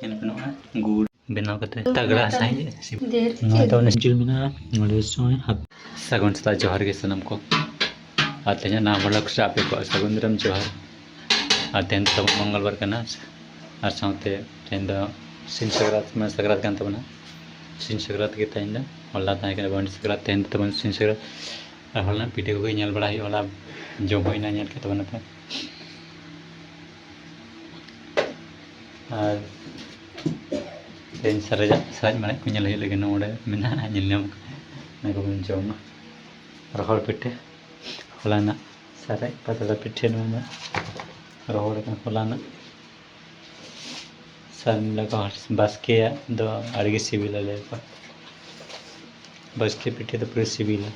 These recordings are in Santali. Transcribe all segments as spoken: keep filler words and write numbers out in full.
ᱧᱮᱞ ᱜᱟᱱᱚᱜᱼᱟ, ᱜᱩᱲ ᱵᱮᱱᱟᱣ ᱠᱟᱛᱮ ᱛᱟᱜᱲᱟ ᱥᱟᱺᱦᱤᱡ ᱤᱥᱤᱱ᱾ ᱱᱚᱣᱟ ᱫᱚ ᱚᱱᱮ ᱡᱤᱞ ᱢᱮᱱᱟᱜᱼᱟ, ᱱᱚᱰᱮ ᱥᱚᱢᱚᱭ ᱦᱟᱯ-, ᱥᱟᱹᱜᱩᱱ ᱥᱮᱛᱟᱜ ᱡᱚᱦᱟᱨ ᱜᱮ ᱥᱟᱱᱟᱢ ᱠᱚ᱾ ᱟᱨ ᱛᱮᱦᱮᱧᱟᱜ ᱱᱟᱣᱟ vlog ᱨᱮ ᱟᱯᱮ ᱠᱚᱣᱟᱜ ᱥᱟᱹᱜᱩᱱ ᱫᱟᱨᱟᱢ ᱡᱚᱦᱟᱨ᱾ ᱟᱨ ᱛᱮᱦᱮᱧ ᱫᱚ ᱛᱟᱵᱚᱱ ᱢᱚᱝᱜᱚᱞ ᱵᱟᱨ ᱠᱟᱱᱟ, ᱟᱨ ᱥᱟᱶᱛᱮ ᱛᱮᱦᱮᱧ ᱫᱚ ᱥᱤᱧ ᱥᱟᱠᱨᱟᱛ, ᱢᱟᱱᱮ ᱥᱟᱠᱨᱟᱛ ᱠᱟᱱ ᱛᱟᱵᱚᱱᱟ᱾ ᱥᱤᱧ ᱥᱟᱠᱨᱟᱛ ᱜᱮ ᱛᱮᱦᱮᱧ ᱫᱚ, ᱦᱚᱞᱟ ᱛᱟᱦᱮᱸ ᱠᱟᱱᱟ ᱵᱟᱹᱱᱤᱡ ᱥᱟᱠᱨᱟᱛ, ᱛᱮᱦᱮᱧ ᱫᱚ ᱛᱟᱵᱚᱱ ᱥᱤᱧ ᱥᱟᱠᱨᱟᱛ᱾ ᱟᱨ ᱦᱚᱞᱟᱱᱟᱜ ᱯᱤᱴᱷᱟᱹ ᱠᱚᱜᱮ ᱧᱮᱞ ᱵᱟᱲᱟ ᱦᱩᱭᱩᱜᱼᱟ, ᱦᱚᱞᱟ ᱡᱚᱢ ᱦᱩᱭᱱᱟ, ᱧᱮᱞ ᱠᱮᱫ ᱛᱟᱵᱚᱱᱟᱯᱮ᱾ ᱟᱨ ᱛᱮᱦᱮᱧ ᱥᱟᱨᱮᱡᱟᱜ, ᱥᱟᱨᱮᱡ ᱢᱟᱨᱮᱡ ᱠᱚ ᱧᱮᱞ ᱦᱩᱭᱩᱜ ᱞᱟᱹᱜᱤᱫ, ᱱᱚᱰᱮ ᱢᱮᱱᱟᱜᱼᱟ, ᱧᱮᱞ ᱧᱟᱢ ᱠᱟᱱᱟ, ᱚᱱᱟ ᱠᱚᱵᱚᱱ ᱡᱚᱢᱟ᱾ ᱨᱚᱦᱚᱲ ᱯᱤᱴᱷᱟᱹ, ᱦᱚᱞᱟᱱᱟᱜ ᱥᱟᱨᱮᱡ ᱯᱟᱛᱲᱟ ᱯᱤᱴᱷᱟᱹ, ᱱᱚᱣᱟ ᱫᱚ ᱨᱚᱦᱚᱲ ᱟᱠᱟᱱ ᱦᱚᱞᱟᱱᱟᱜ᱾ ᱥᱟᱨᱮᱡ ᱞᱮᱠᱟ ᱵᱟᱥᱠᱮᱭᱟᱜ ᱫᱚ ᱟᱹᱰᱤᱜᱮ ᱥᱤᱵᱤᱞᱟ, ᱞᱟᱹᱭᱟᱠᱚ᱾ ᱵᱟᱥᱠᱮ ᱯᱤᱴᱷᱟᱹ ᱫᱚ ᱯᱩᱨᱟᱹ ᱥᱤᱵᱤᱞᱟ᱾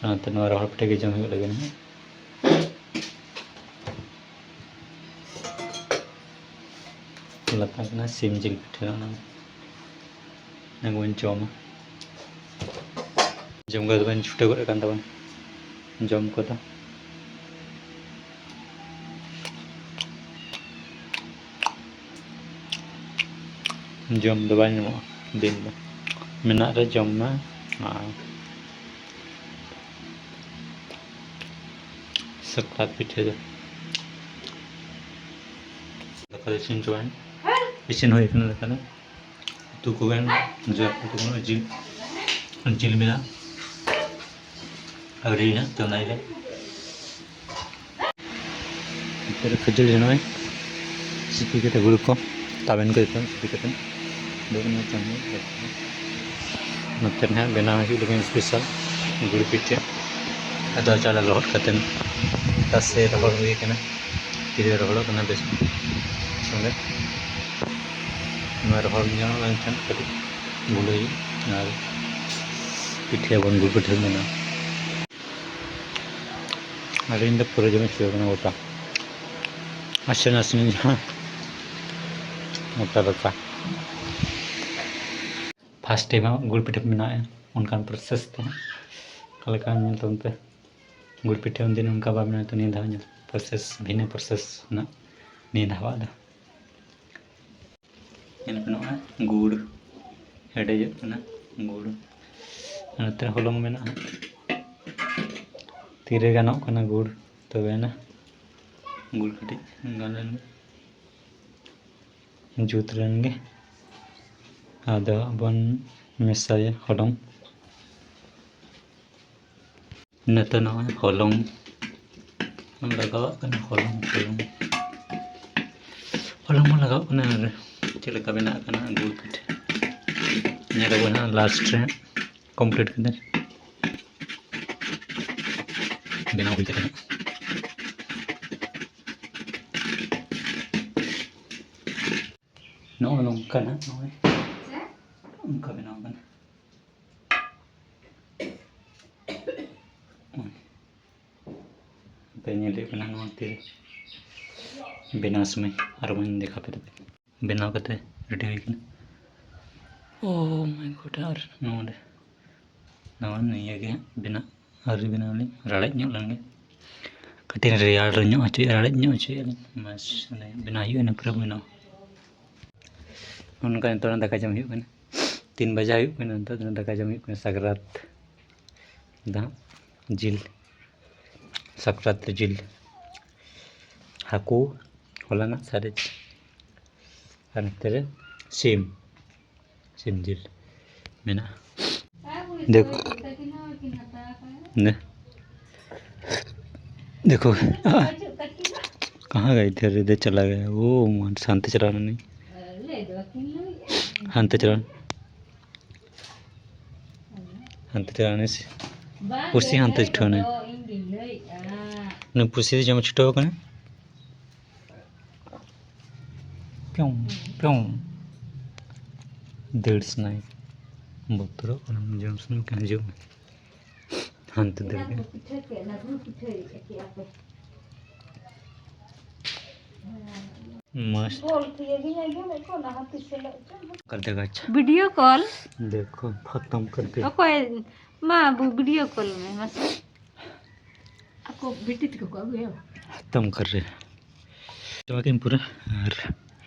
ᱚᱱᱟᱛᱮ ᱱᱚᱣᱟ ᱨᱚᱦᱚᱲ ᱯᱤᱴᱷᱟᱹ ᱜᱮ ᱡᱚᱢ ᱦᱩᱭᱩᱜ ᱞᱟᱹᱜᱤᱫ ᱦᱟᱸᱜ᱾ ᱞᱟᱛᱟᱨ ᱠᱟᱱᱟ ᱥᱤᱢ ᱡᱤᱞ ᱯᱤᱴᱷᱟᱹ, ᱚᱱᱟ ᱚᱱᱟ ᱠᱚᱵᱚᱱ ᱡᱚᱢᱟ᱾ ᱡᱚᱢ ᱠᱟᱛᱮ ᱵᱚᱱ ᱪᱷᱩᱴᱟᱹᱣ ᱜᱚᱫ ᱟᱠᱟᱱ ᱛᱟᱵᱚᱱ ᱡᱚᱢ ᱠᱚᱫᱚ᱾ ᱡᱚᱢ ᱫᱚ ᱵᱟᱭ ᱧᱟᱢᱚᱜᱼᱟ ᱫᱤᱱ ᱫᱚ, ᱢᱮᱱᱟᱜ ᱨᱮ ᱡᱚᱢ ᱢᱮ᱾ ᱟᱨ ᱥᱟᱠᱨᱟᱛ ᱯᱤᱴᱷᱟᱹ ᱫᱚ ᱫᱟᱠᱟ ᱫᱚ ᱤᱥᱤᱱ ᱪᱟᱵᱟᱭᱮᱱᱟ, ᱤᱥᱤᱱ ᱦᱩᱭ ᱟᱠᱟᱱᱟ ᱫᱟᱠᱟ ᱫᱚ᱾ ᱩᱛᱩ ᱠᱚᱜᱮ ᱡᱚᱛᱚ ᱩᱛᱩ ᱠᱚ ᱡᱤᱞ, ᱡᱤᱞ ᱢᱮᱱᱟᱜᱼᱟ᱾ ᱟᱹᱣᱨᱤ ᱦᱟᱸᱜ ᱛᱚ ᱚᱱᱟ ᱜᱮ᱾ ᱱᱚᱛᱮ ᱨᱮ ᱠᱷᱟᱹᱡᱟᱹᱲᱤ ᱱᱚᱜᱼᱚᱭ ᱥᱤᱯᱤ ᱠᱟᱛᱮ ᱜᱩᱲ ᱠᱚ, ᱛᱟᱵᱮᱱ ᱠᱚ ᱡᱚᱛᱚ ᱥᱤᱯᱤ ᱠᱟᱛᱮ ᱫᱚ ᱚᱱᱟ ᱪᱟᱣᱢᱤᱱ᱾ ᱱᱚᱛᱮ ᱨᱮ ᱦᱟᱸᱜ ᱵᱮᱱᱟᱣ ᱦᱩᱭᱩᱜ ᱞᱟᱹᱜᱤᱫ special ᱜᱩᱲ ᱯᱤᱴᱷᱟᱹ᱾ ᱟᱫᱚ ᱪᱟᱣᱞᱮ ᱞᱚᱦᱚᱫ ᱠᱟᱛᱮ ᱛᱟᱥᱮ ᱨᱚᱦᱚᱲ ᱦᱩᱭ ᱠᱟᱱᱟ, ᱛᱤᱨᱮ ᱨᱚᱦᱚᱲᱚᱜ ᱠᱟᱱᱟ ᱵᱮᱥ ᱥᱚᱸᱜᱮ᱾ ᱱᱚᱣᱟ ᱨᱚᱦᱚᱲ ᱧᱚᱜ ᱞᱮᱱᱠᱷᱟᱱ ᱠᱟᱹᱴᱤᱡ ᱜᱩᱸᱰᱟᱹ ᱦᱩᱭᱩᱜᱼᱟ ᱟᱨ ᱯᱤᱴᱷᱟᱹᱭᱟᱵᱚᱱ, ᱜᱩᱲ ᱯᱤᱴᱷᱟᱹ ᱵᱮᱱᱟᱣ᱾ ᱟᱨ ᱤᱧ ᱫᱚ ᱯᱩᱨᱟᱹ ᱡᱚᱢᱤᱧ ᱪᱩᱣᱟᱹ ᱠᱟᱱᱟ ᱜᱚᱴᱟ᱾ ᱟᱥᱮᱱ ᱟᱥᱮᱱ ᱡᱟᱦᱟᱸ ᱜᱚᱴᱟ ᱫᱟᱠᱟ᱾ First time ᱦᱟᱸᱜ ᱜᱩᱲ ᱯᱤᱴᱷᱟᱹ ᱵᱮᱱᱟᱣᱮᱫᱼᱟ, ᱚᱱᱠᱟᱱ process ᱛᱮ ᱚᱠᱟ ᱞᱮᱠᱟ ᱧᱮᱞ ᱛᱟᱵᱚᱱ ᱯᱮ᱾ ᱜᱩᱲ ᱯᱤᱴᱷᱟᱹ ᱩᱱᱫᱤᱱ ᱚᱱᱠᱟ ᱵᱟᱭ ᱵᱮᱱᱟᱣ ᱛᱚ, ᱱᱤᱭᱟᱹ ᱫᱷᱟᱣ ᱧᱮᱞ process, ᱵᱷᱤᱱᱟᱹ process ᱨᱮᱱᱟᱜ ᱱᱤᱭᱟᱹ ᱫᱷᱟᱣᱟᱜ ᱫᱚ᱾ ᱧᱮᱞ ᱯᱮ, ᱱᱚᱜᱼᱚᱭ ᱜᱩᱲ ᱦᱮᱰᱮᱡᱚᱜ ᱠᱟᱱᱟ, ᱜᱩᱲ᱾ ᱱᱚᱛᱮ ᱦᱚᱞᱚᱝ ᱢᱮᱱᱟᱜᱼᱟ, ᱛᱤᱨᱮ ᱜᱟᱱᱚᱜ ᱠᱟᱱᱟ ᱜᱩᱲ, ᱛᱚᱵᱮᱱᱟ ᱜᱩᱲ ᱠᱟᱹᱴᱤᱡ ᱜᱟᱱ ᱞᱮᱱ ᱜᱮ, ᱡᱩᱛ ᱞᱮᱱ ᱜᱮ᱾ ᱟᱫᱚ ᱵᱚᱱ ᱢᱮᱥᱟᱭᱟ ᱦᱚᱞᱚᱝ᱾ ᱱᱤᱛᱚᱜ ᱱᱚᱜᱼᱚᱭ ᱦᱚᱞᱚᱝ ᱞᱟᱜᱟᱣᱟᱜ ᱠᱟᱱᱟ, ᱦᱚᱞᱚᱝ, ᱦᱚᱞᱚᱝ, ᱦᱚᱞᱚᱝ ᱵᱚᱱ ᱞᱟᱜᱟᱣᱟᱜ ᱠᱟᱱᱟ᱾ ᱟᱨ ᱪᱮᱫ ᱞᱮᱠᱟ ᱵᱮᱱᱟᱜ ᱠᱟᱱᱟ ᱜᱩᱲ ᱯᱤᱴᱷᱟᱹ, ᱧᱮᱞ ᱟᱵᱚᱱ ᱦᱟᱸᱜ ᱞᱟᱥᱴ ᱨᱮ᱾ ᱠᱚᱢᱯᱞᱤᱴ ᱠᱟᱛᱮ ᱵᱮᱱᱟᱣ ᱦᱩᱭ ᱠᱟᱛᱮ ᱦᱟᱸᱜ᱾ ᱱᱚᱜᱼᱚ ᱱᱚᱝᱠᱟ ᱱᱟᱜ ᱱᱚᱜᱼᱚᱭ ᱚᱱᱠᱟ ᱵᱮᱱᱟᱣ ᱠᱟᱱᱟ᱾ ᱯᱮ ᱧᱮᱞ ᱦᱩᱭᱩᱜ ᱠᱟᱱᱟ ᱱᱚᱣᱟ ᱛᱤᱨᱮ ᱵᱮᱱᱟᱣ ᱥᱚᱢᱚᱭ ᱟᱨ ᱵᱚᱱ ᱫᱮᱠᱷᱟᱣ ᱯᱮ ᱛᱟᱯᱮ᱾ ᱵᱮᱱᱟᱣ ᱠᱟᱛᱮ ᱨᱮᱰᱤ ᱦᱩᱭ ᱠᱟᱱᱟ᱾ ᱳ ᱢᱟᱭ ᱜᱚᱰ, ᱟᱨ ᱱᱚᱰᱮ ᱱᱚᱣᱟ ᱱᱤᱭᱟᱹ ᱜᱮ ᱦᱟᱸᱜ ᱵᱮᱱᱟᱣ, ᱟᱹᱣᱨᱤ ᱵᱮᱱᱟᱣ ᱞᱤᱧ ᱨᱟᱲᱮᱡ ᱧᱚᱜ ᱞᱮᱱ ᱜᱮ, ᱠᱟᱹᱴᱤᱡ ᱨᱮᱭᱟᱲ ᱧᱚᱜ ᱦᱚᱪᱚᱭᱮᱫ, ᱨᱟᱲᱮᱡ ᱧᱚᱜ ᱦᱚᱪᱚᱭᱮᱫ ᱞᱤᱧ, ᱢᱟᱥᱮ ᱵᱮᱱᱟᱣ ᱦᱩᱭᱩᱜᱼᱟ ᱤᱱᱟᱹ ᱯᱚᱨᱮ ᱵᱮᱱᱟᱣ᱾ ᱚᱱᱠᱟ ᱱᱤᱛᱚᱜ ᱫᱟᱠᱟ ᱡᱚᱢ ᱦᱩᱭᱩᱜ ᱠᱟᱱᱟ, ᱛᱤᱱ ᱵᱟᱡᱟ ᱦᱩᱭᱩᱜ ᱠᱟᱱᱟ ᱱᱤᱛᱚᱜ ᱫᱚ ᱫᱟᱠᱟ ᱡᱚᱢ ᱦᱩᱭᱩᱜ ᱠᱟᱱᱟ᱾ ᱥᱟᱠᱨᱟᱛ ᱫᱟᱜ ᱡᱤᱞ, ᱥᱟᱠᱨᱟᱛ ᱨᱮ ᱡᱤᱞ, ᱦᱟᱹᱠᱩ, ᱦᱚᱞᱟᱱᱟᱜ ᱥᱟᱨᱮᱡ, ᱟᱨ ᱱᱚᱛᱮ ᱨᱮ ᱥᱤᱢ, ᱥᱤᱢ ᱡᱤᱞ ᱢᱮᱱᱟᱜᱼᱟ᱾ ᱫᱮᱠᱷ-, ᱫᱮ-, ᱫᱮᱠᱷᱳ, ᱠᱟᱦᱟᱸ ᱜᱟᱭ ᱤᱫᱷᱟᱨ, ᱤᱫᱷᱟᱨ ᱪᱟᱞᱟ ᱜᱟᱭᱟ, ᱳ ᱢᱟᱱ, ᱦᱟᱱᱛᱮ ᱪᱟᱞᱟᱣ ᱱᱟᱹᱧ, ᱦᱟᱱᱛᱮ ᱪᱟᱞᱟᱣ᱾ ᱦᱟᱱᱛᱮ ᱪᱟᱞᱟᱣ ᱮᱱᱟ ᱥᱮ? ᱯᱩᱥᱤ ᱦᱟᱱᱛᱮ ᱪᱷᱩᱴᱟᱹᱣ ᱮᱱᱟ᱾ ᱱᱩᱭ ᱯᱩᱥᱤ ᱫᱚ ᱡᱚᱢ ᱪᱷᱩᱴᱟᱹᱣ ᱟᱠᱟᱱᱟ᱾ ᱯᱤᱭᱩᱝ, ᱯᱤᱭᱩᱝ᱾ ᱫᱟᱹᱲ ᱥᱟᱱᱟᱭᱮ, ᱵᱚᱛᱚᱨᱚᱜ ᱠᱟᱱᱟ, ᱡᱚᱢ ᱥᱟᱱᱟᱧ ᱠᱟᱱᱟ, ᱦᱤᱡᱩᱜ ᱢᱮ᱾ ᱦᱟᱱᱛᱮ ᱫᱟᱹᱲ ᱠᱮᱫ᱾ ᱯᱤᱴᱷᱟᱹ ᱠᱮᱫ, ᱞᱟᱹᱰᱩ ᱯᱤᱴᱷᱟᱹ ᱠᱮᱫ ᱟᱯᱮ᱾ ᱢᱚᱥᱛ᱾ ᱜᱳᱞ ᱛᱷᱤᱭᱟᱹ ᱜᱤᱧ ᱟᱸᱡᱚᱢᱮᱫ ᱠᱚ, ᱚᱱᱟ ᱦᱚᱸ ᱛᱤᱥ ᱦᱤᱞᱳᱜ ᱪᱚ᱾ ᱠᱟᱨ ᱫᱮᱜᱟ ᱟᱪᱪᱷᱟ᱾ Video call. ᱫᱮᱠᱷᱳ, ᱠᱷᱟᱛᱟᱢ ᱠᱟᱨ ᱫᱮ᱾ ᱚᱠᱚᱭ? ᱢᱟ, ᱵᱷᱤᱰᱤᱭᱳ ᱠᱚᱞ ᱢᱮ, ᱢᱟᱥᱮ᱾ ᱟᱠᱚ ᱵᱤᱴᱤ ᱛᱟᱠᱚ ᱠᱚ ᱟᱹᱜᱩᱭᱟ᱾ ᱠᱷᱟᱛᱟᱢ ᱠᱟᱨ ᱨᱮ᱾ ᱪᱟᱵᱟ ᱠᱮᱫᱟᱹᱧ ᱯᱩᱨᱟᱹ᱾ ᱟᱨ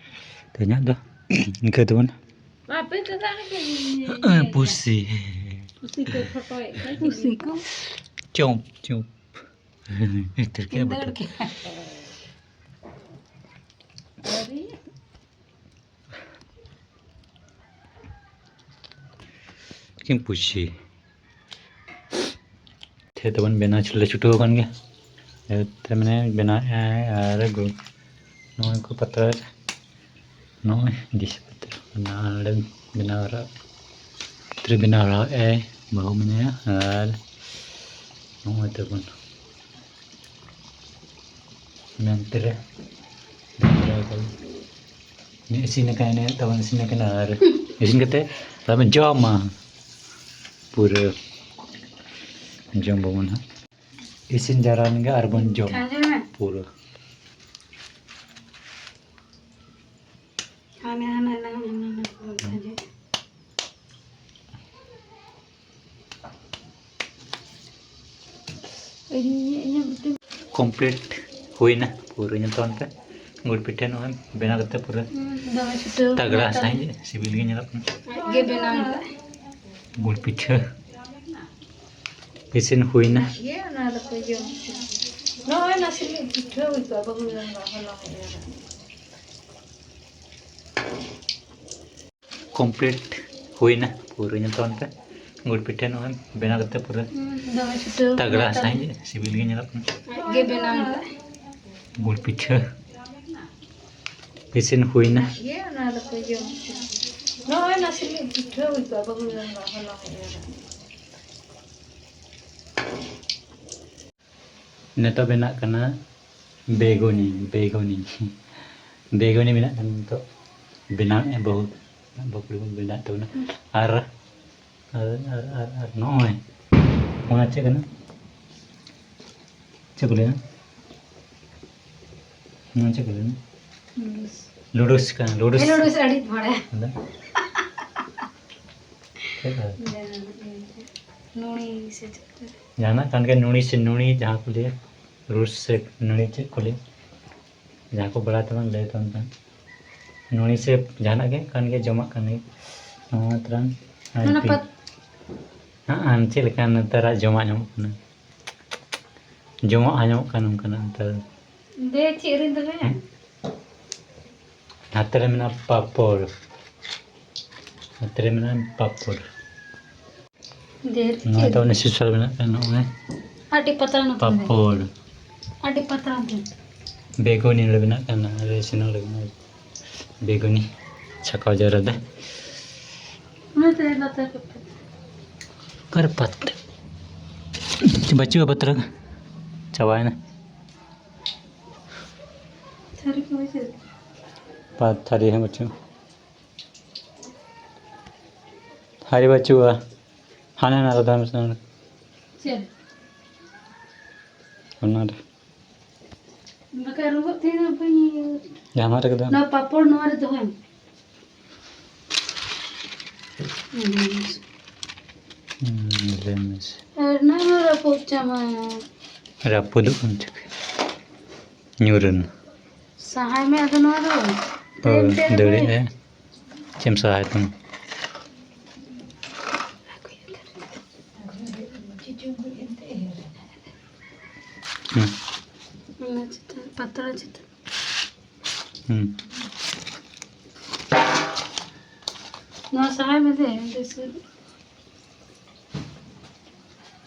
ᱛᱮᱦᱮᱧᱟᱜ ᱫᱚ ᱤᱱᱠᱟᱹ ᱛᱮᱵᱚᱱ ᱟᱯᱮ ᱫᱚ ᱫᱟᱲᱮ ᱯᱮ ᱧᱮᱧᱮᱞ᱾ ᱯᱩᱥᱤ᱾ ᱯᱩᱥᱤ ᱠᱚ ᱯᱷᱳᱴᱳᱭᱮᱫ ᱠᱚᱣᱟ᱾ ᱯᱩᱥᱤ ᱠᱚ᱾ ᱪᱚᱯ, ᱪᱚᱯ᱾ ᱛᱤᱨᱠᱮ ᱵᱟᱹᱴᱩ᱾ ᱫᱟᱹᱲ ᱠᱮᱫᱟ᱾ ᱟᱹᱣᱨᱤ᱾ ᱪᱮᱫ ᱯᱩᱥᱤ᱾ ᱛᱮ ᱛᱟᱵᱚᱱ ᱵᱮᱱᱟᱣ ᱞᱮ ᱪᱷᱩᱴᱟᱹᱣ ᱟᱠᱟᱱ ᱜᱮᱭᱟ᱾ ᱛᱮ ᱢᱟᱱᱮ ᱵᱮᱱᱟᱣᱮᱫᱼᱟᱭ ᱟᱨ ᱜᱩ-, ᱱᱚᱜᱼᱚᱭ ᱠᱚ ᱯᱟᱛᱲᱟ ᱨᱮ ᱱᱚᱜᱼᱚᱭ ᱫᱤᱥᱟᱹ ᱯᱟᱛᱲᱟ ᱵᱮᱱᱟᱣ ᱨᱮ ᱵᱮᱱᱟᱣ ᱨᱮ ᱯᱟᱛᱲᱟ ᱵᱮᱱᱟᱣ ᱨᱮ ᱵᱟᱹᱦᱩ ᱢᱮᱱᱟᱭᱟ ᱟᱨ ᱱᱚᱜᱼᱚᱭ ᱛᱟᱵᱚᱱ ᱢᱮᱱᱛᱮ ᱨᱮ ᱤᱥᱤᱱ ᱟᱠᱟᱱ ᱮᱱᱮ ᱛᱟᱵᱚᱱ ᱤᱥᱤᱱ ᱟᱠᱟᱱᱟ ᱟᱨ ᱤᱥᱤᱱ ᱠᱟᱛᱮ ᱛᱟᱵᱚᱱ ᱡᱚᱢᱟ᱾ ᱯᱩᱨᱟᱹ ᱡᱚᱢ ᱵᱟᱵᱚᱱ ᱦᱟᱸᱜ᱾ ᱤᱥᱤᱱ ᱡᱟᱣᱨᱟ ᱞᱮᱱ ᱜᱮ ᱟᱨ ᱵᱚᱱ ᱡᱚᱢ ᱯᱩᱨᱟᱹ᱾ ᱦᱟᱱᱮ, ᱦᱟᱱᱮ, ᱦᱟᱱᱮ, ᱦᱟᱱᱮ, ᱦᱟᱱᱮ, ᱦᱟᱱᱮ᱾ ᱤᱧ, ᱤᱧᱟᱹᱜ ᱢᱤᱫᱴᱮᱱ ᱠᱚᱢᱯᱞᱤᱴ ᱦᱩᱭᱱᱟ ᱯᱩᱨᱟᱹ᱾ ᱧᱮᱞ ᱛᱟᱵᱚᱱ ᱯᱮ, ᱜᱩᱲ ᱯᱤᱴᱷᱟᱹ ᱱᱚᱜᱼᱚᱭ ᱵᱮᱱᱟᱣ ᱠᱟᱛᱮ ᱯᱩᱨᱟᱹ ᱦᱩᱸ, ᱫᱚᱢᱮ ᱪᱷᱩᱴᱟᱹᱣ ᱛᱟᱜᱲᱟ ᱠᱟᱱᱟ᱾ ᱥᱟᱺᱦᱤᱡ ᱥᱤᱵᱤᱞ ᱜᱮ ᱧᱮᱞᱚᱜ ᱠᱟᱱᱟ᱾ ᱟᱡ ᱜᱮ ᱵᱮᱱᱟᱣ ᱞᱮᱫᱟᱭ᱾ ᱜᱩᱲ ᱯᱤᱴᱷᱟᱹ ᱤᱥᱤᱱ ᱦᱩᱭᱱᱟ᱾ ᱤᱭᱟᱹ, ᱚᱱᱟ ᱫᱚᱠᱚ ᱡᱚᱢ ᱦᱚᱪᱚ᱾ ᱱᱚᱜᱼᱚᱭ ᱱᱟᱥᱮ ᱯᱤᱴᱷᱟᱹ ᱦᱩᱭ ᱠᱚᱜᱼᱟ, ᱵᱟᱹᱦᱩ ᱦᱚᱞᱚᱝ ᱮ ᱮᱨᱟ᱾ ᱠᱚᱢᱯᱞᱤᱴ ᱦᱩᱭᱱᱟ ᱯᱩᱨᱟᱹ᱾ ᱧᱮᱞ ᱛᱟᱵᱚᱱ ᱯᱮ, ᱜᱩᱲ ᱯᱤᱴᱷᱟᱹ ᱱᱚᱜᱼᱚᱭ ᱵᱮᱱᱟᱣ ᱠᱟᱛᱮ ᱯᱩᱨᱟᱹ ᱦᱩᱸ, ᱫᱚᱢᱮ ᱪᱷᱩᱴᱟᱹᱣ ᱛᱟᱜᱲᱟ ᱠᱟᱱᱟ᱾ ᱥᱟᱺᱦᱤᱡ ᱥᱤᱵᱤᱞ ᱜᱮ ᱧᱮᱞᱚᱜ ᱠᱟᱱᱟ᱾ ᱟᱡ ᱜᱮ ᱵᱮᱱᱟᱣ ᱞᱮᱫᱟᱭ᱾ ᱜᱩᱲ ᱯᱤᱴᱷᱟᱹ ᱤᱥᱤᱱ ᱦᱩᱭᱱᱟ᱾ ᱤᱭᱟᱹ, ᱚᱱᱟ ᱫᱚᱠᱚ ᱡᱚᱢ ᱦᱚᱪᱚ᱾ ᱱᱚᱜᱼᱚᱭ ᱱᱟᱥᱮ ᱯᱤᱴᱷᱟᱹ ᱦᱩᱭ ᱠᱚᱜᱼᱟ, ᱵᱟᱹᱦᱩ ᱦᱚᱞᱚᱝ ᱮ ᱮᱨᱟ᱾ ᱱᱤᱛᱚᱜ ᱵᱮᱱᱟᱜ ᱠᱟᱱᱟ ᱵᱮᱜᱩᱱᱤ, ᱵᱮᱜᱩᱱᱤ᱾ ᱵᱮᱜᱩᱱᱤ ᱵᱮᱱᱟᱜ ᱠᱟᱱᱟ ᱱᱤᱛᱚᱜ᱾ ᱵᱮᱱᱟᱣᱮᱫᱼᱟ ᱵᱟᱹᱦᱩ, ᱵᱟᱹᱦᱩ ᱠᱩᱲᱤ ᱵᱚᱱ ᱵᱮᱱᱟᱣᱮᱫ ᱛᱟᱵᱚᱱᱟ᱾ ᱟᱨ, ᱟᱨ, ᱟᱨ, ᱟᱨ, ᱟᱨ ᱱᱚᱜᱼᱚᱭ, ᱚᱱᱟ ᱪᱮᱫ ᱠᱟᱱᱟ? ᱪᱮᱫ ᱠᱚ ᱞᱟᱹᱭᱟ? ᱱᱚᱣᱟ ᱪᱮᱫ ᱠᱚ ᱞᱟᱹᱭᱟ? ᱞᱩᱰᱩᱥ᱾ ᱞᱩᱰᱩᱥ ᱠᱟᱱᱟ, ᱞᱩᱰᱩᱥ᱾ ᱦᱮᱸ, ᱞᱩᱰᱩᱥ ᱟᱹᱰᱤ ᱢᱚᱲᱟ᱾ ᱟᱫᱚ? ᱪᱮᱫ ᱠᱚ? ᱱᱩᱲᱤ ᱥᱮ ᱪᱮᱫ ᱠᱚ? ᱡᱟᱦᱟᱱᱟᱜ ᱠᱟᱱ ᱜᱮ, ᱱᱩᱲᱤ ᱥᱮ ᱱᱩᱲᱤ, ᱡᱟᱦᱟᱸ ᱠᱚ ᱞᱟᱹᱭᱟ, ᱞᱩᱰᱩᱥ ᱥᱮ ᱱᱩᱲᱤ, ᱪᱮᱫ ᱠᱚ ᱞᱟᱹᱭᱟ? ᱡᱟᱦᱟᱸ ᱠᱚ ᱵᱟᱲᱟᱭ ᱛᱟᱵᱚᱱ, ᱞᱟᱹᱭ ᱛᱟᱵᱚᱱ ᱯᱮ᱾ ᱱᱩᱲᱤ ᱥᱮ ᱡᱟᱦᱟᱱᱟᱜ ᱜᱮ ᱠᱟᱱ ᱜᱮ, ᱡᱚᱢᱟᱜ ᱠᱟᱱ ᱜᱮ᱾ ᱱᱚᱣᱟ ᱛᱚᱨᱟᱝ ᱟᱨ ᱚᱱᱟ ᱯᱤ-, ᱯᱟᱛ- ᱦᱟᱸ, ᱟᱨ ᱪᱮᱫ ᱞᱮᱠᱟ ᱱᱮᱛᱟᱨᱟᱜ ᱡᱚᱢᱟᱜ ᱧᱟᱢᱚᱜ ᱠᱟᱱᱟ? ᱡᱚᱢᱟᱜ ᱦᱚᱸ ᱧᱟᱢᱚᱜ ᱠᱟᱱᱟ ᱚᱱᱠᱟᱱᱟᱜ ᱱᱮᱛᱟᱨ᱾ ᱫᱮ, ᱪᱮᱫ ᱨᱤᱧ ᱫᱚᱦᱚᱭᱟ? ᱦᱮᱸ? ᱦᱟᱛᱮ ᱨᱮ ᱢᱮᱱᱟᱜᱼᱟ ᱯᱟᱯᱚᱲ᱾ ᱦᱟᱛᱮ ᱨᱮ ᱢᱮᱱᱟᱜᱼᱟ ᱯᱟᱯᱚᱲ᱾ ᱰᱷᱮᱨ ᱱᱚᱣᱟ ᱫᱚ ᱪᱮᱫ? ᱩᱱᱤ ᱥᱤᱥᱟᱹ ᱢᱮᱱᱟᱜ ᱠᱟᱱᱟ, ᱱᱚᱜᱼᱚᱭ ᱟᱹᱰᱤ ᱯᱟᱛᱲᱟ ᱱᱚᱛᱮ ᱨᱮ᱾ ᱯᱟᱯᱚᱲ᱾ ᱟᱹᱰᱤ ᱯᱟᱛᱲᱟ ᱱᱚᱛᱮ ᱨᱮ᱾ ᱵᱮᱜᱩᱱᱤ ᱨᱮ ᱢᱮᱱᱟᱜ ᱠᱟᱱᱟ, ᱟᱞᱮ ᱤᱥᱤᱱ ᱦᱚᱲ ᱠᱟᱱᱟ᱾ ᱵᱮᱜᱩᱱᱤ ᱪᱷᱟᱠᱟᱣ ᱡᱟᱣᱨᱟ ᱫᱟ᱾ ᱚᱱᱟᱛᱮ ᱞᱟᱛᱟᱨ ᱨᱮ ᱯᱟᱛᱲᱟ᱾ ᱚᱠᱟᱨᱮ ᱯᱟᱛᱲᱟ? ᱵᱟᱹᱪᱩᱜᱼᱟ ᱯᱟᱛᱲᱟ᱾ ᱪᱟᱵᱟᱭᱮᱱᱟ᱾ ᱛᱷᱟᱹᱨᱤ ᱠᱚ ᱵᱟᱹᱪᱩᱜ? ᱯᱟ-, ᱛᱷᱟᱹᱨᱤ ᱦᱚᱸ ᱵᱟᱹᱪᱩᱜ᱾ ᱛᱷᱟᱹᱨᱤ ᱵᱟᱹᱪᱩᱜᱼᱟ᱾ ᱦᱟᱱᱮ ᱚᱱᱟ ᱨᱮ ᱫᱚᱦᱚᱭ ᱢᱮᱥᱮ, ᱚᱱᱟ ᱨᱮ᱾ ᱪᱮᱫ? ᱚᱱᱟ ᱨᱮ᱾ ᱵᱟᱠᱷᱟᱡ ᱨᱚᱸᱜᱚᱜ ᱛᱟᱦᱮᱱᱟ, ᱵᱟᱹᱧ ᱤᱭᱟᱹ᱾ ᱡᱟᱦᱟᱸ ᱨᱮᱜᱮ ᱫᱚᱦᱚᱭ ᱢᱮ᱾ ᱱᱚᱣᱟ ᱯᱟᱯᱚᱲ ᱱᱚᱣᱟ ᱨᱮ ᱫᱚᱦᱚᱭ ᱢᱮ᱾ ᱦᱩᱸ, ᱞᱟᱹᱭ ᱢᱮᱥᱮ᱾ ᱟᱨ ᱱᱚᱣᱟ ᱨᱟᱹᱯᱩᱫ ᱪᱟᱵᱟᱭᱟ᱾ ᱨᱟᱹᱯᱩᱫᱚᱜ ᱠᱟᱱ ᱪᱤᱠᱟᱹ? ᱧᱩᱨ ᱮᱱᱟ᱾ ᱥᱟᱦᱟᱭ ᱢᱮ ᱟᱫᱚ ᱱᱚᱣᱟ ᱫᱚ᱾ ᱦᱳᱭ, ᱛᱮᱱ, ᱛᱮᱱ, ᱫᱟᱹᱲᱮᱜ ᱛᱮᱱ᱾ ᱟᱭ᱾ ᱪᱮᱫ ᱮᱢ ᱥᱟᱦᱟᱭ ᱛᱟᱢᱟ? ᱦᱩᱸ᱾ ᱚᱱᱟ ᱪᱮᱛᱟᱱ, ᱯᱟᱛᱲᱟ ᱪᱮᱛᱟᱱ᱾ ᱦᱩᱸ᱾ ᱱᱚᱣᱟ ᱥᱟᱦᱟᱭ ᱢᱮ ᱥᱮ, ᱚᱸᱰᱮ ᱥᱩᱨ᱾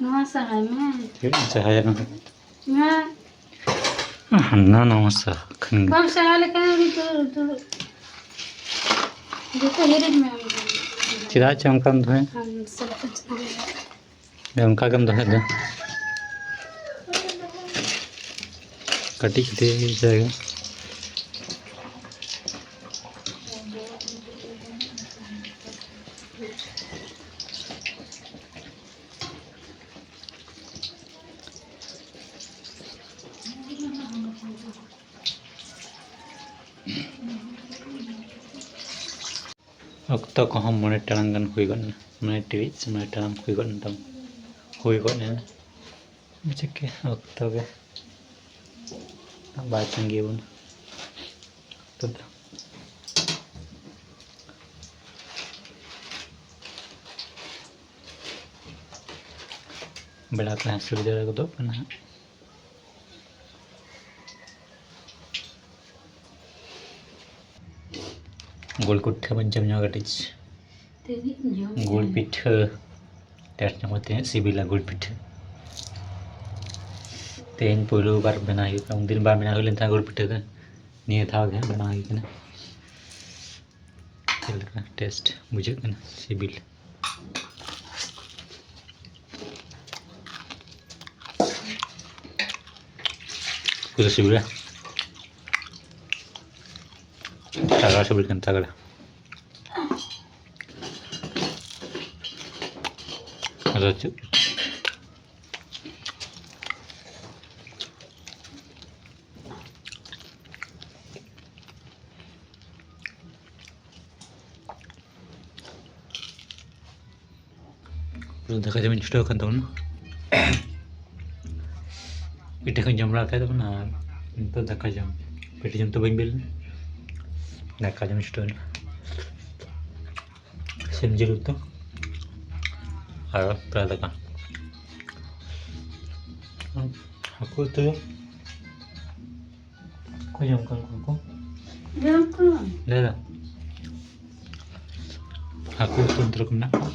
ᱱᱚᱣᱟ ᱥᱟᱦᱟᱭ ᱢᱮ᱾ ᱪᱮᱫ ᱮᱢ ᱥᱟᱦᱟᱭᱟ ᱱᱚᱣᱟ? ᱱᱚᱣᱟ᱾ ᱦᱟᱱᱟ ᱱᱟᱣᱟ ᱥᱟᱦᱟ ᱠᱷᱟᱱ ᱜᱮ᱾ ᱵᱟᱢ ᱥᱟᱦᱟ ᱞᱮᱠᱷᱟᱱ ᱩᱱᱤ ᱫᱚ ᱫᱩᱲᱩᱵ᱾ ᱡᱚᱛᱚ ᱦᱤᱨᱤᱡ ᱢᱮ ᱟᱢ ᱫᱚ᱾ ᱪᱮᱫᱟᱜ ᱪᱚ ᱚᱱᱠᱟᱢ ᱫᱚᱦᱚᱭᱟ? ᱟᱢ ᱥᱟᱞᱟᱜ ᱫᱚ ᱪᱮᱫ ᱦᱚᱸ ᱵᱟᱝ᱾ ᱚᱱᱠᱟ ᱜᱮᱢ ᱫᱚᱦᱚᱭ ᱫᱚ᱾ ᱠᱟᱹᱴᱤᱡ ᱠᱟᱹᱴᱤᱡ ᱡᱟᱭᱜᱟ᱾ ᱚᱠᱛᱚ ᱠᱚᱦᱚᱸ ᱢᱚᱬᱮ ᱴᱟᱲᱟᱝ ᱜᱟᱱ ᱦᱩᱭ ᱜᱚᱫ ᱮᱱᱟ, ᱢᱚᱬᱮ ᱴᱤᱲᱤᱡ ᱥᱮ ᱢᱚᱬᱮ ᱴᱟᱲᱟᱝ ᱦᱩᱭ ᱜᱚᱫ ᱮᱱ ᱛᱟᱵᱚᱱᱟ, ᱦᱩᱭ ᱜᱚᱫ ᱮᱱᱟ᱾ ᱪᱤᱠᱟᱹ ᱚᱠᱛᱚ ᱜᱮ ᱵᱟᱭ ᱛᱟᱺᱜᱤ ᱵᱚᱱᱟ᱾ ᱚᱠᱛᱚ ᱫᱚ ᱵᱮᱲᱟ ᱠᱚ ᱦᱟᱸᱥᱩᱲ ᱡᱟᱣᱨᱟ ᱜᱚᱫᱚᱜ ᱠᱟᱱᱟ ᱦᱟᱸᱜ᱾ ᱜᱩᱲ ᱯᱤᱴᱷᱟᱹ ᱵᱚᱱ ᱡᱚᱢ ᱧᱚᱜᱟ ᱠᱟᱹᱴᱤᱡ᱾ ᱛᱤᱱᱟᱹᱜ ᱤᱧ ᱡᱚᱢ ᱜᱩᱲ ᱠᱮᱫᱟ? ᱯᱤᱴᱷᱟᱹ᱾ ᱴᱮᱥᱴ ᱧᱚᱜ ᱢᱮ, ᱛᱤᱱᱟᱹᱜ ᱥᱤᱵᱤᱞᱟ ᱜᱩᱲ ᱯᱤᱴᱷᱟᱹ᱾ ᱛᱮᱦᱮᱧ ᱯᱳᱭᱞᱳ ᱵᱟᱨ ᱵᱮᱱᱟᱣ ᱦᱩᱭᱩᱜ ᱠᱟᱱᱟ, ᱩᱱᱫᱤᱱ ᱵᱟᱝ ᱵᱮᱱᱟᱣ ᱦᱩᱭ ᱞᱮᱱ ᱛᱟᱦᱮᱸᱫ ᱜᱩᱲ ᱯᱤᱴᱷᱟᱹ ᱫᱚ᱾ ᱱᱤᱭᱟᱹ ᱫᱷᱟᱣ ᱜᱮ ᱦᱟᱸᱜ ᱵᱮᱱᱟᱣ ᱦᱩᱭ ᱠᱟᱱᱟ᱾ ᱪᱮᱫ ᱞᱮᱠᱟ ᱴᱮᱥᱴ ᱵᱩᱡᱷᱟᱹᱜ ᱠᱟᱱᱟ? ᱥᱤᱵᱤᱞ᱾ ᱯᱩᱨᱟᱹ ᱥᱤᱵᱤᱞᱟ᱾ ᱛᱟᱜᱲᱟ ᱥᱤᱵᱤᱞ ᱠᱟᱱᱟ, ᱛᱟᱜᱲᱟ᱾ ᱟᱫᱚ ᱪᱮᱫ? ᱯᱩᱨᱟᱹ ᱫᱟᱠᱟ ᱡᱚᱢᱤᱧ ᱪᱷᱩᱴᱟᱹᱣ ᱟᱠᱟᱱ ᱛᱟᱵᱚᱱᱟ᱾ ᱯᱤᱴᱷᱟᱹ ᱠᱚᱧ ᱡᱚᱢ ᱵᱟᱲᱟ ᱠᱮᱫ ᱛᱟᱵᱚᱱᱟ ᱟᱨ ᱱᱤᱛᱚᱜ ᱫᱟᱠᱟ ᱡᱚᱢ᱾ ᱯᱤᱴᱷᱟᱹ ᱡᱚᱢ ᱛᱮ ᱵᱟᱹᱧ ᱵᱮᱞ ᱮᱱᱟ᱾ ᱫᱟᱠᱟ ᱡᱚᱢ ᱪᱷᱩᱴᱟᱹᱣ ᱮᱱᱟ᱾ ᱥᱤᱢ ᱡᱤᱞ ᱩᱛᱩ ᱟᱨ ᱯᱮᱲᱟ ᱫᱟᱠᱟ᱾ ᱦᱟᱹᱠᱩ ᱩᱛᱩ᱾ ᱚᱠᱚᱭ ᱡᱚᱢ ᱠᱟᱱ ᱠᱚ? ᱡᱚᱢ ᱠᱚ᱾ ᱞᱟᱹᱭ ᱫᱟ᱾ ᱦᱟᱹᱠᱩ ᱩᱛᱩ ᱚᱱᱛᱮ ᱨᱮᱠᱚ ᱢᱮᱱᱟᱜ ᱠᱚᱣᱟ᱾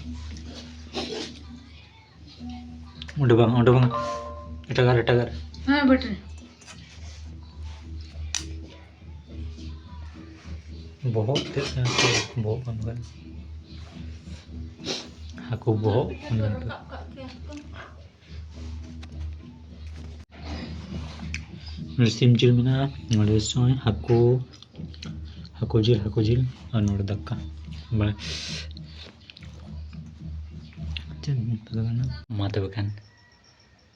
ᱚᱸᱰᱮ ᱵᱟᱝ, ᱚᱸᱰᱮ ᱵᱟᱝ᱾ ᱮᱴᱟᱜᱟᱨ, ᱮᱴᱟᱜᱟᱨ᱾ ᱦᱮᱸ, ᱵᱮᱴᱨᱤ᱾ ᱵᱚᱦᱚᱜ ᱛᱮᱫ ᱠᱟᱱᱟ ᱛᱚ, ᱵᱚᱦᱚᱜ ᱵᱟᱝ ᱠᱟᱱᱟ᱾ ᱦᱟᱹᱠᱩ ᱵᱚᱦᱚᱜ ᱵᱟᱝ ᱠᱟᱱᱟ ᱛᱚ᱾ ᱱᱚᱰᱮ ᱥᱤᱢ ᱡᱤᱞ ᱢᱮᱱᱟᱜᱼᱟ, ᱱᱚᱰᱮ ᱥᱚᱭ ᱦᱟᱹᱠᱩ, ᱦᱟᱹᱠᱩ ᱡᱤᱞ, ᱦᱟᱹᱠᱩ ᱡᱤᱞ, ᱟᱨ ᱱᱚᱰᱮ ᱫᱟᱠᱟ᱾ ᱢᱟᱱᱮ, ᱪᱮᱫ ᱢᱮᱛᱟ ᱠᱚ ᱠᱟᱱᱟ? ᱢᱟ ᱛᱚᱵᱮ ᱠᱷᱟᱱ,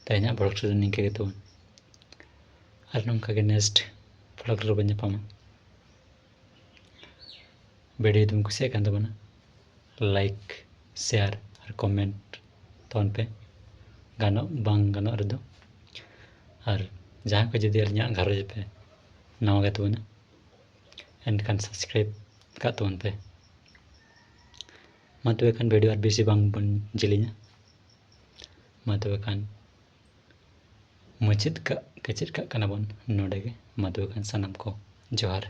ᱛᱮᱦᱮᱧᱟᱜ vlog ᱨᱮᱫᱚ ᱱᱤᱝᱠᱟᱹ ᱜᱮ ᱛᱟᱵᱚᱱ᱾ ᱟᱨ ᱱᱚᱝᱠᱟ ᱜᱮ next vlog ᱨᱮᱵᱚᱱ ᱧᱟᱯᱟᱢᱟ᱾ ᱵᱷᱤᱰᱤᱭᱳ ᱡᱩᱫᱤᱢ ᱠᱩᱥᱤᱭᱟᱜ ᱠᱟᱱ ᱛᱟᱵᱚᱱᱟ, like, share ᱟᱨ comment ᱛᱟᱵᱚᱱ ᱯᱮ, ᱜᱟᱱᱚᱜ ᱵᱟᱝ ᱜᱟᱱᱚᱜ ᱨᱮᱫᱚ᱾ ᱟᱨ ᱡᱟᱦᱟᱸᱭ ᱠᱚ ᱡᱩᱫᱤ ᱟᱹᱞᱤᱧᱟᱜ ᱜᱷᱟᱨᱚᱸᱡᱽ ᱨᱮᱯᱮ ᱱᱟᱣᱟ ᱜᱮ ᱛᱟᱵᱚᱱᱟ, ᱮᱱᱠᱷᱟᱱ subscribe ᱠᱟᱜ ᱛᱟᱵᱚᱱ ᱯᱮ᱾ ᱢᱟ ᱛᱚᱵᱮ ᱠᱷᱟᱱ ᱵᱷᱤᱰᱤᱭᱳ ᱟᱨ ᱵᱮᱥᱤ ᱵᱟᱝ ᱵᱚᱱ ᱡᱮᱞᱮᱧᱟ᱾ ᱢᱟ ᱛᱚᱵᱮ ᱠᱷᱟᱱ ᱢᱩᱪᱟᱹᱫ ᱠᱟᱜ ᱠᱮᱪᱮᱫ ᱠᱟᱜ ᱠᱟᱱᱟ ᱵᱚᱱ ᱱᱚᱰᱮ ᱜᱮ᱾ ᱢᱟ ᱛᱚᱵᱮ ᱠᱷᱟᱱ ᱥᱟᱱᱟᱢ ᱠᱚ ᱡᱚᱦᱟᱨ᱾